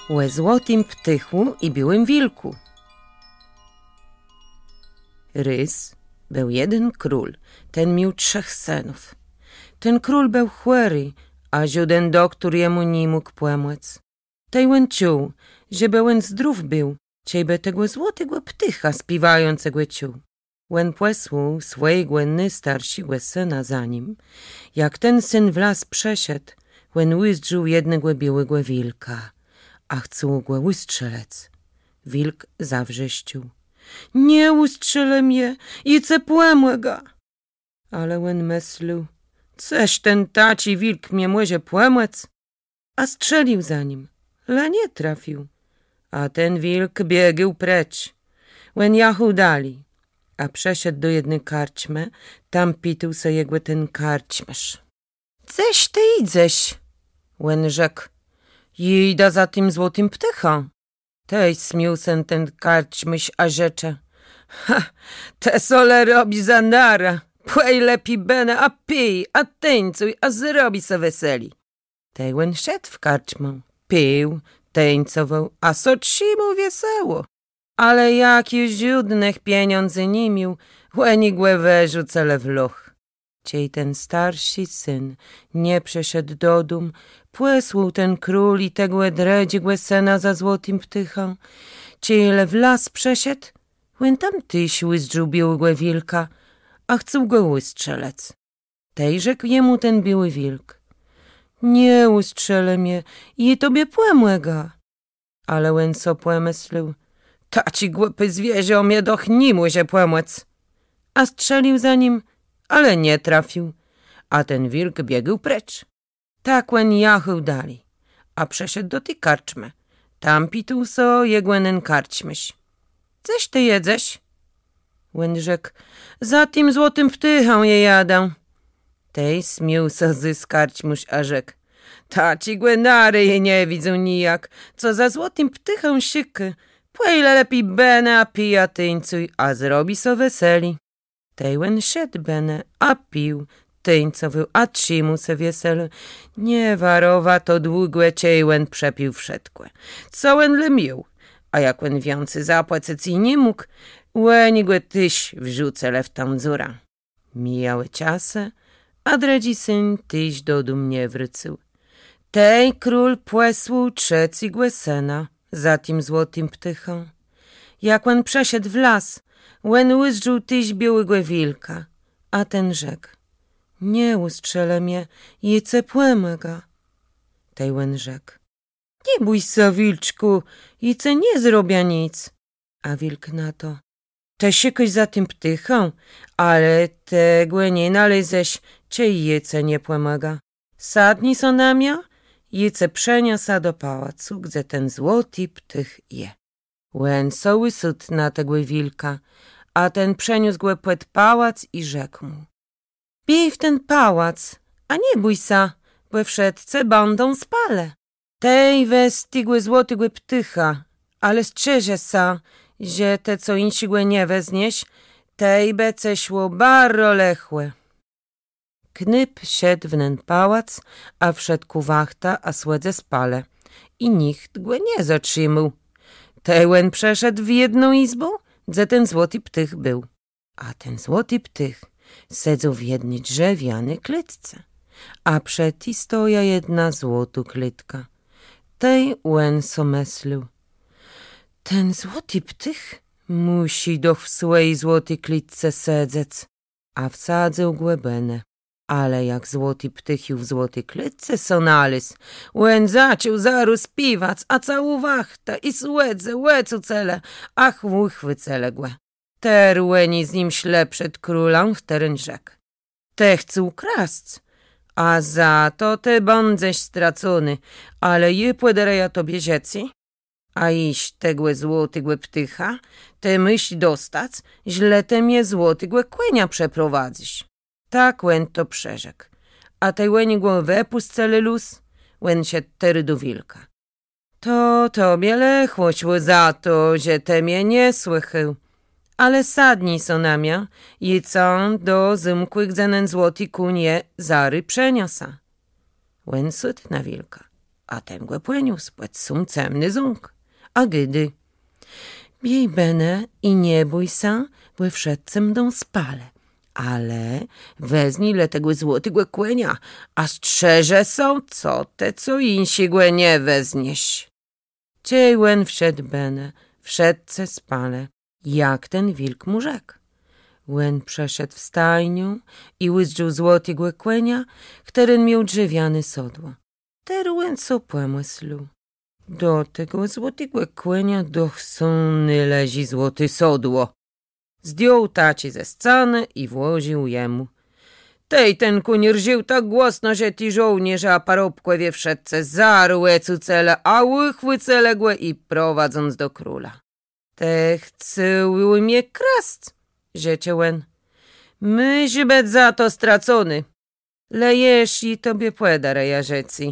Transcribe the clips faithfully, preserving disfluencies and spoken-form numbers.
Ò złotim ptôchù i biôłim wilkù. Rôz béł jeden król, ten miôł trzech sënów. Ten król béł chòri, a żóden doktór jemù ni mógł pòmòc. Tej òn czuł, żebë òn zdrów béł, czejbë tegò złotégò ptôcha spiéwającégò czuł. Òn pòsłôł swòjégò nôstarszégò sëna za nim. Jak ten syn w las przëszedł, òn ùzdrzôł jednégò biôłégò wilka, a chcôł gò ùstrzelëc. Wilk zawrzeszczôł: „Nie ùstrzelë mie, jô cë pòmògã!” Ale òn mëslôł: „Cëż ten taczi wilk mie mòże pòmòc?” A strzélił za nim, le nie trafił. A ten wilk biegł precz. Òn jachôł dali, a przëszedł do jedny karczmë, tam pitôł sã jegò ten karczmôrz: „Dzeż të jidzesz?” Òn rzekł: „Jidã za tim złotim ptôchã.” Tej smiôł sã ten karczmôrz a rzecze: „Ha, të so le robisz za nara, pòj lepi bënë a pij, a tańcuj, a zrobi so wieselé.” Tej òn szedł w karczmã, pił, tańcowôł, a so trzimôł wiesoło. Ale jak ju żódnëch pieniãdzy ni miôł, òni gò wërzucëlë w loch. Czej ten starszi syn nie przëszedł do dóm, pòsłôł ten król i tegò drëdżégò sëna za złotim ptôchã. Czej le w las przëszedł, òn tam téż ùzdrzôł biôłégò wilka, a chcôł gò ùstrzelëc. Tej rzekł jemù ten biôłi wilk: „Nie ùstrzelë mie, jô tobie pòmògã.” Ale òn so pòmëslôł: „Taczi głupi zwierzã mie doch ni mòże pòmòc.” A strzélił za nim, ale nie trafił, a ten wilk biegł precz. Tak òn jachôł dali, a przëszedł do ti karczmë. Tam pitôł so jegò nen karczmôrz: „Dzeż të jedzesz?” Òn rzekł: „Za tim złotim ptôchã jô jadã.” Tej smiôł sã zôs karczmôrz a rzekł: „Taczégò nara jô nie widzã nijak, co za złotim ptôchã szëkô. Pòj le lepi bënë a pij, a tańcuj, a zrobi so wieselé.” Tej òn szedł bënë a pił, tańcowôł a trzimôł sã wieselé. Nie warowa to długò, czej òn przepił wszëtkò, co òn le miôł. A jak òn wiãcy zapłacëc ni mógł, òni gò téż wrzucëlë w tã dzurã. Mijałë czasë, a drëdżi syn téż do dóm nie wrócył. Tej król pòsłôł trzecégò sëna za tim złotim ptôchã. Jak òn przëszedł w las, òn ùzdrzôł téż biôłégò wilka, a ten rzekł: „Nie ùstrzelë mie, jô cë pòmògã.” Tej òn rzekł: „Nie bój sã, wilczkù, jô cë nie zrobiã nic.” A wilk na to: „Të szëkôsz za tim ptôchã, ale të gò nie nalézesz, czej jô cë nie pòmògã. Sadni so na mie, jô cë przeniosã do pałacu, gdze ten złoti ptôch je.” Òn so ùsôdł na tegò wilka, a ten przeniósł gò pòd pałac i rzekł mù: „Biéj w ten pałac, a nie bój sã, bò wszëtcë bãdą spalë. Tej wez tegò złotégò ptôcha, ale strzeżë sã, że të co jinszégò nie wezniesz, tej bë cë szło baro lëchò.” Knôp szedł w nen pałac, a wszëtkô wachta a słëdzë spalë, i nicht gò nie zatrzimôł. Tej òn przeszedł w jedną jizbã, dze ten złoti ptôch béł. A ten złoti ptôch sedzôł w jedny drzewiany klôtce, a przed ti stoja jedna złotô klôtka. Tej òn so mëslôł: „Ten złoti ptôch mùszi doch w swòji złoti klôtce sedzec.” A wsadzôł gò bënë. Ale jak złoti ptôch ju w złoti klôtce so nalôzł, òn zaczął zarôz spiéwac, a całô wachta i słëdzë òcucëlë, a ùchwëcëlë gò. Terô òni z nim szlë przed królã, chtëren rzekł: „Të chcôł krasc, a za to të bãdzesz stracony, ale jô pòdarëjã tobie żëcé. A jesz tegò złotégò ptôcha të mùszisz dostac, żlë të mie złotégò kònia przëprowadzysz.” Tak òn to przërzekł. A tej òni gò wëpùscëlë lóz, òn szedł terô do wilka. „To tobie lëchò szło za to, że të mie nie słëchôł. Ale sadni so na mie, jô cã do zómkù, dze nen złoti kóń je, zarô przeniosã.” Òn sôdł na wilka. A ten gò pòniósł pòd sóm cemny zómk. A gôdô: Biéj bënë i nie bój sã, bò wszëtcë mdą spalë. Ale wezni le tegò złotégò kònia, a strzeżë sã, co të co jinszégò nie wezniesz. Czej òn wszedł bënë, wszëtcë spalë, jak ten wilk mù rzekł. Òn przëszedł w stajniã i ùzdrzôł złotégò kònia, chtëren miôł drzewiané sodło. Terô òn so pòmëslôł: Do tegò złotégò kònia doch sã nôleżi złoté sodło. Zdjął taczé ze scanë i włożił jemù. Tej ten kóń rżôł tak głosno, że ti żôłnérze a parobkòwie wszëtcë zarô ùcëcëlë, a ùchwëcëlë gò i prowadzą do króla. Të chcôł mie krasc, rzecze òn. Mùszisz bëc za to stracony. Le jesz jô tobie pòdarëjã żëcé.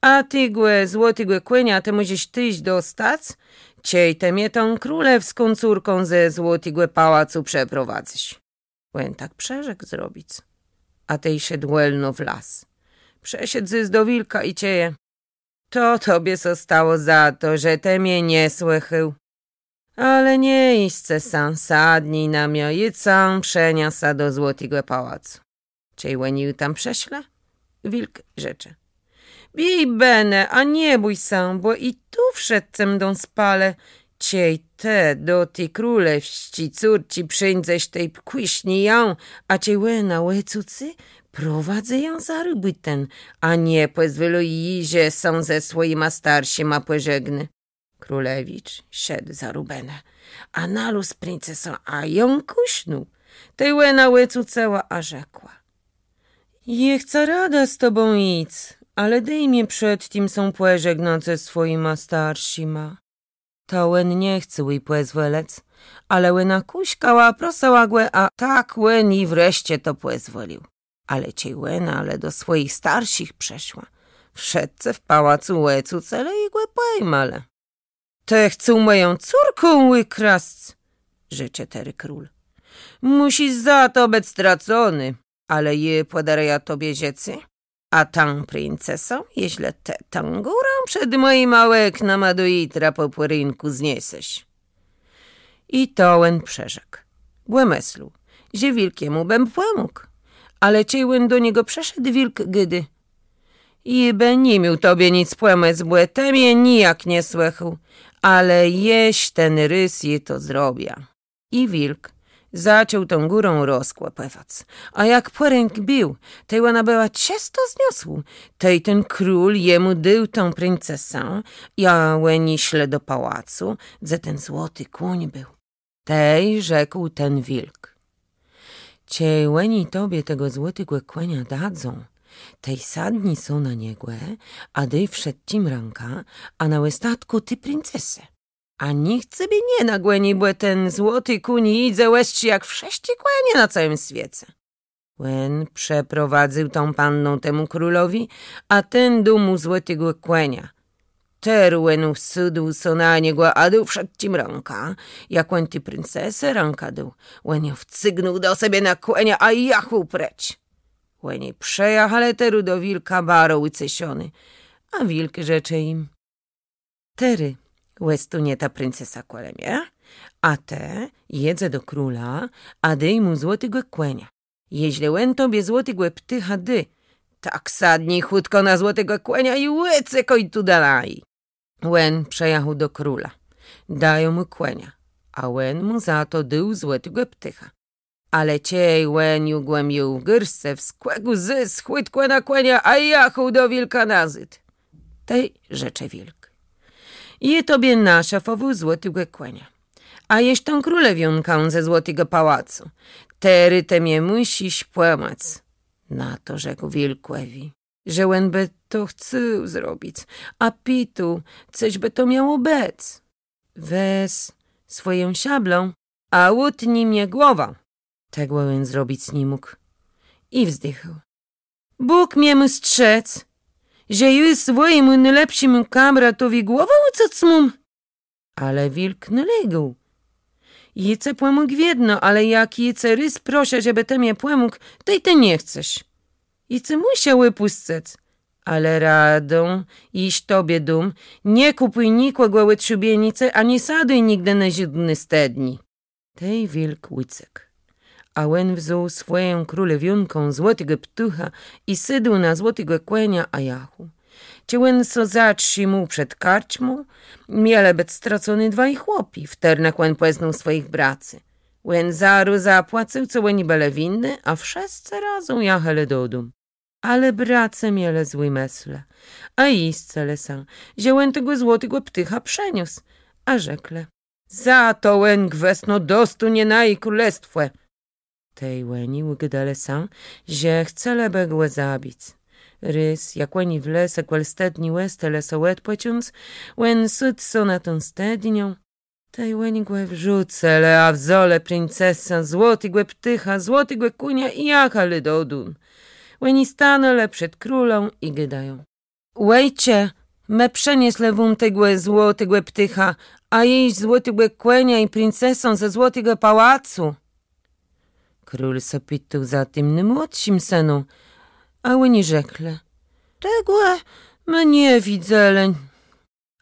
A tegò złotégò kònia të mòżesz téż dostac, czej të mie tã królewską córkã ze złotégò pałacu przëprowadzysz. Òn tak przërzekł zrobic. A tej szedł wòlno w las. Przëszedł zôs do wilka i czëje: To tobie sã stało za to, że të mie nie słëchôł. Ale nie jiscë sã, sadni na mie, jô cã przeniesã do złotégò pałacu. Czej òni ju tam przëszlë, wilk rzecze: Biéj bënë, a nie bój sã, bò i tu wszëtcë mdą spalë. Czej të do ti królewsczi córczi przińdzesz, tej kùszni jã, a czej òna ùcëcy, prowadzë jã zarô bùten, a nie pòzwòlë ji, że sã ze swòjima starszima pòżegnô. Królewicz szedł zarô bënë, a nalôzł princesã, a jã kùsznął. Tej òna ùcëcëła a rzekła: Jô chcã rada z tobą jic, ale dôj mie przed tim sã pòżegnac ze swòjima starszima. To òn nie chcôł ji pòzwòlëc, ale òna kùszkała, prosëła gò, a tak òn ji wreszce to pòzwòlił. Ale czej òna le do swòjich starszich przëszła, wszëtcë w pałacu ùcëcëlë i gò pòjmalë. Të chcôł mòjã córkã ùkrasc, rzecze terô król. Mùszisz za to bëc stracony, ale jô pòdarëjã tobie żëcé, a tã princesã, jeżlë të tã górã przed mòjima òknama do jitra pò pòrénkù zniesesz. I to òn przërzekł, bò mëslôł, że wilk jemù bë pòmógł. Ale czej òn do niegò przëszedł, wilk gôdô: Jô bë ni miôł tobie nic pòmòc, bò të mie nijak nie słëchôł, ale jesz ten rôz jô to zrobiã. I wilk zaczął tã górã rozkòpëwac. A jak pòrénk béł, tej òna bëła czësto zniosłô. Tej ten król jemù dôł tã princesã, a òni szlë do pałacu, dze ten złoti kóń béł. Tej rzekł ten wilk: Czej òni tobie tegò złotégò kònia dadzą, tej sadni so na niegò, a dôj wszëtczim rãkã, a na òstatkù ti princese. A nicht cebie nie nagòni, bò ten złoti kóń jidze òstrzy jak wszëtczé kònie na całim swiece. Òn przëprowadzył tã pannã temù królowi, a ten dôł mù złotégò kònia. Terô òn wsôdł so na niegò, a dôł wszëtczim rãkã. Jak òn ti princese rãkã dôł, òn jã wcygnął do sebie na kònia, a jachôł precz. Òni przëjachalë terô do wilka baro ùceszony, a wilk rzecze jim: Terô òstónie ta princesa kòle mie, a të jedzë do króla, a dôj mù złotégò kònia. Jeżlë òn tobie złotégò ptôcha dô, tak sadni chùtkò na złotégò kònia i ùcekôj tu dali. Òn przëjachôł do króla. Dôł mù kònia, a òn mù za to dôł złotégò ptôcha. Ale czej òn ju gò miôł w gôrscë, wskòkł zôs chùtkò na kònia, a jachôł do wilka nazôd. Tej rzecze wilk: Jô tobie naszafòwôł złotégò kònia, a jesz tã królewiónkã ze złotégò pałacu. Terô të mie mùszisz pòmòc. Na to rzekł wilkòwi, że òn bë to chcôł zrobic, a pitôł, cëż bë to miało bëc. Wez swòjã szablã, a ùtni mie głowã. Tegò òn zrobic ni mógł. I wzdichôł: Bóg mie mô strzec, że jô swòjémù nôlepszémù kamratowi głowã ùcąc móm. Ale wilk nalégôł: Jô cë pòmógł wiedno, ale jak jô cë rôz proszã, żebë të mie pòmógł, tej të nie chcesz. Jô cë mùszã òpùscëc, Ale radã jesz tobie dóm: nie kùpùj nikògò òd szëbienicë, ani nie sadôj nigdë na żódny stëdni. Tej wilk ùcekł. A òn wzął swòjã królewiónkã, złotégò ptôcha, i sôdł na złotégò kònia, a jachôł. Czej òn sã zatrzimôł przed karczmą, mielë bëc stracony dwaj chłopi, w chtërnëch òn pòznôł swòjich bracy. Òn zarô zapłacył, co òni bëlë winny, a wszëscë razã jachelë dodóm. Ale bracë mielë złé mëslë, a jiscëlë sã, że òn tegò złotégò ptôcha przëniósł, a rzeklë: za to òn gwësno dostónie naje królestwò. Tej òni ùgôdelë sã, że chcelë bë gò zabic. Rôz, jak òni w lese kòl stëdni òstelë so òdpòcząc, òn sôdł so na tã stëdniã. Tej òni gò wrzucëlë, a wzãlë princesã, złotégò ptôcha, złotégò kònia i jachelë dodóm. Òni stanãlë przed królã i gôdają: Òjcze, më przënieslë wóm tegò złotégò ptôcha, a jesz złotégò kònia i princesã ze złotégò pałacu. Król sã pitôł za tim nômłodszim sënã, a òni rzeklë: tegò më nie widzelë.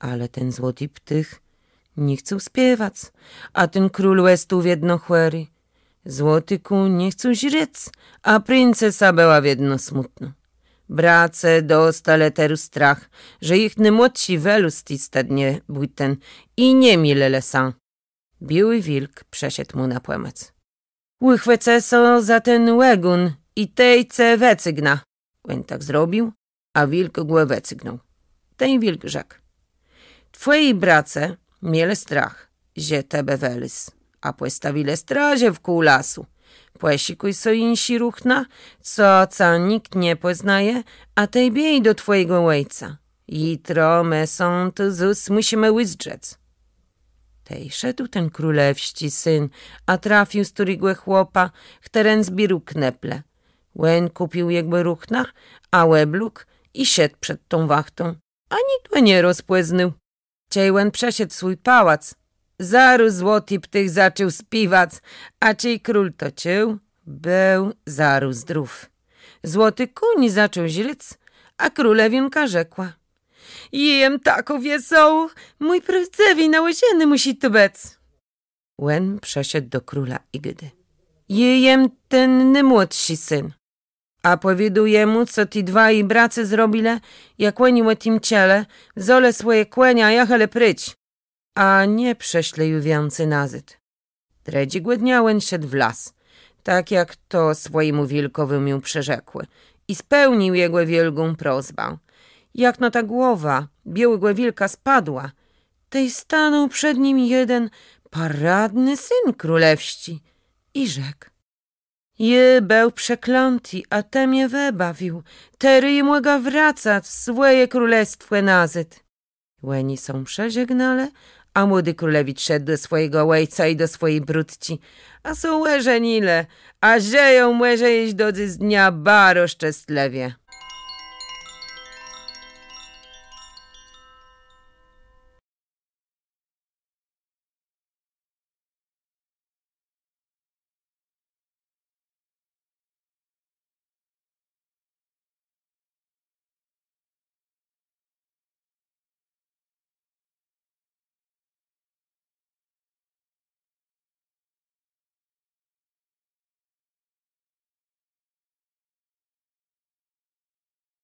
Ale ten złoti ptôch nie chcôł spiewac, a ten król òstôł wiedno chòri. Złoti kóń nie chcôł żrec, a princesa bëła wiedno smùtnô. Bracë dostelë terô strach, że jich nômłodszi wëlôzł z ti stëdnie bùten, i nie milëlë sã. Biôłi wilk przëszedł mù na pòmòc. Ùchwëcë sã za ten ògón i tej ce wëcygnã. Òn tak zrobił, a wilk gò wëcygnął. Ten wilk rzekł: twòji bracë mielë strach, że të bë wëlôzł, a pòstawilë straże wkół lasu. Pòszëkùj so jinszé ruchna, co ca nicht nie pòznaje, a tej biéj do twòjégò òjca. Jutro më sã tu zôs mùszimë ùzdrzec. Tej szedł ten królewsczi syn, a trafił stôrégò chłopa, chtëren zbiérôł kneple. Òn kùpił jegò ruchna, a òblôkł i szedł przed tą wachtą, a nicht gò nie rozpòznôł. Czej òn przëszedł w swój pałac, zarô złoti ptôch zaczął spiéwac, a czej król to czuł, béł zarô zdrów. Złoti kóń zaczął żrec, a królewiónka rzekła: jô jem takô wiesołô, mój prôwdzëwi nałożony mùszi tu bëc. Òn przëszedł do króla i gôdô: jô jem ten nômłodszi syn. A pòwiedzôł jemù, co ti dwaj bracë zrobilë. Jak òni ò tim czëlë, wzãlë swòje kònie a jachelë précz, a nie przëszlë ju wiãcy nazôd. Trzecégò dnia òn szedł w las, tak jak to swòjémù wilkòwi miôł przërzekłé, i spełnił jegò wiôlgą prosbã. Jak no ta głowa biôłégò wilka spadła, tej stanął przed nim jeden paradny syn królewsczi i rzekł: jô béł przeklãti, a të mie wëbawił. Terô jô mògã wracac w swòje królestwò nazôd. Òni sã przeżegnelë, a młodi królewicz szedł do swòjégò òjca i do swòji brutczi, a sã òżenilë, a żëją mòże jesz do dzysdnia baro szczestlëwie.